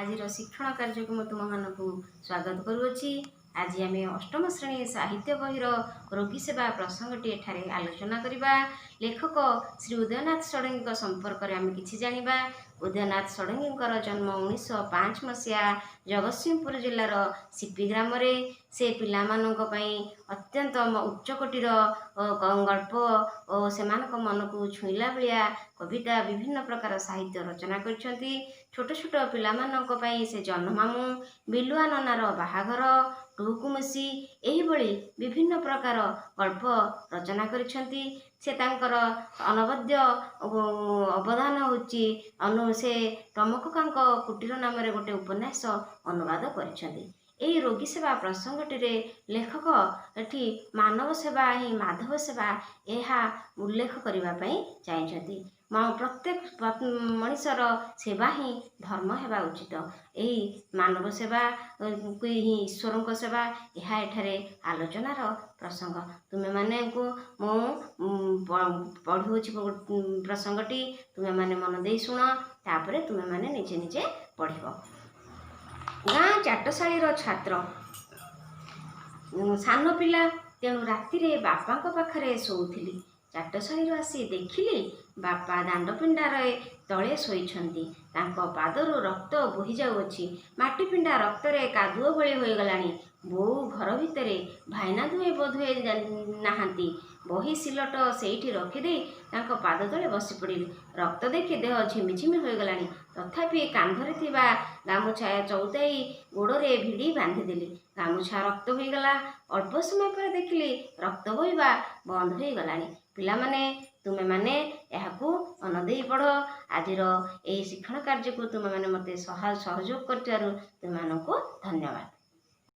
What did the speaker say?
ଆଜିର ଶିକ୍ଷଣ କାର୍ଯ୍ୟକୁ ମୁଁ ତୁମମାନଙ୍କୁ ସ୍ୱାଗତ କରୁଅଛି। ଆଜି ଆମେ ଅଷ୍ଟମ ଶ୍ରେଣୀ ସାହିତ୍ୟ ବହିର ରୋଗୀ ସେବା ପ୍ରସଙ୍ଗଟି ଏଠାରେ ଆଲୋଚନା କରିବା। ଲେଖକ ଶ୍ରୀ ଉଦୟନାଥ ଷଡ଼ଙ୍ଗୀଙ୍କ ସମ୍ପର୍କରେ ଆମେ କିଛି ଜାଣିବା। ଉଦୟନାଥ ଷଡ଼ଙ୍ଗୀଙ୍କର ଜନ୍ମ 1905 ମସିହା ଜଗତସିଂହପୁର ଜିଲ୍ଲାର ସିପି ଗ୍ରାମରେ। ସେ ପିଲାମାନଙ୍କ ପାଇଁ ଅତ୍ୟନ୍ତ ଉଚ୍ଚକୋଟୀର ଗଳ୍ପ ଓ ସେମାନଙ୍କ ମନକୁ ଛୁଇଁଲା ଭଳିଆ କବିତା, ବିଭିନ୍ନ ପ୍ରକାର ସାହିତ୍ୟ ରଚନା କରିଛନ୍ତି। ଛୋଟ ଛୋଟ ପିଲାମାନଙ୍କ ପାଇଁ ସେ ଜହ୍ନମାମୁଁ, ବିଲୁଆ ନନାର ବାହାଘର, ଟୁକୁମୁସି ଏହିଭଳି ବିଭିନ୍ନ ପ୍ରକାର ଗଳ୍ପ ରଚନା କରିଛନ୍ତି। ସେ ତାଙ୍କର ଅନବଦ୍ୟ ଅବଦାନ ହେଉଛି ସେ ଟମକକାଙ୍କ କୁଟୀର ନାମରେ ଗୋଟେ ଉପନ୍ୟାସ ଅନୁବାଦ କରିଛନ୍ତି। ଏହି ରୋଗୀ ସେବା ପ୍ରସଙ୍ଗଟିରେ ଲେଖକ ଏଠି ମାନବ ସେବା ହିଁ ମାଧବ ସେବା, ଏହା ଉଲ୍ଲେଖ କରିବା ପାଇଁ ଚାହିଁଛନ୍ତି। ପ୍ରତ୍ୟେକ ମଣିଷର ସେବା ହିଁ ଧର୍ମ ହେବା ଉଚିତ। ଏହି ମାନବ ସେବା ହିଁ ଈଶ୍ୱରଙ୍କ ସେବା, ଏହା ଏଠାରେ ଆଲୋଚନାର ପ୍ରସଙ୍ଗ। ତୁମେମାନଙ୍କୁ ମୁଁ ପଢ଼ୁଅଛି ପ୍ରସଙ୍ଗଟି, ତୁମେମାନେ ମନ ଦେଇ ଶୁଣ, ତାପରେ ତୁମେମାନେ ନିଜେ ନିଜେ ପଢ଼ିବ। ଗାଁ ଚାଟଶାଳୀର ଛାତ୍ର, ସାନ ପିଲା, ତେଣୁ ରାତିରେ ବାପାଙ୍କ ପାଖରେ ଶୋଉଥିଲି। ଚାଟଶାଳୀରୁ ଆସି ଦେଖିଲି ବାପା ଦାଣ୍ଡ ପିଣ୍ଡାରେ ତଳେ ଶୋଇଛନ୍ତି। ତାଙ୍କ ପାଦରୁ ରକ୍ତ ବୋହି ଯାଉଅଛି। ମାଟି ପିଣ୍ଡା ରକ୍ତରେ କାଦୁଅ ଭଳି ହୋଇଗଲାଣି। ବୋଉ ଘର ଭିତରେ, ଭାଇନା ଦୁହେଁ ବୋଧହୁଏ ନାହାନ୍ତି। ବହି ସିଲଟ ସେଇଠି ରଖିଦେଇ ତାଙ୍କ ପାଦ ତଳେ ବସି ପଡ଼ିଲି। ରକ୍ତ ଦେଖି ଦେହ ଝିମିଝିମି ହୋଇଗଲାଣି। ତଥାପି କାନ୍ଧରେ ଥିବା ଗାମୁଛା ଚଉତାଇ ଗୋଡ଼ରେ ଭିଡ଼ି ବାନ୍ଧିଦେଲି। ଗାମୁଛା ରକ୍ତ ହୋଇଗଲା। ଅଳ୍ପ ସମୟ ପରେ ଦେଖିଲି ରକ୍ତ ବୋହିବା ବନ୍ଦ ହୋଇଗଲାଣି। ପିଲାମାନେ, ତୁମେମାନେ ଏହାକୁ ମନ ଦେଇ ପଢ଼। ଆଜିର ଏହି ଶିକ୍ଷଣ କାର୍ଯ୍ୟକୁ ତୁମେମାନେ ମୋତେ ସହଯୋଗ କରିଥିବାରୁ ତୁମମାନଙ୍କୁ ଧନ୍ୟବାଦ।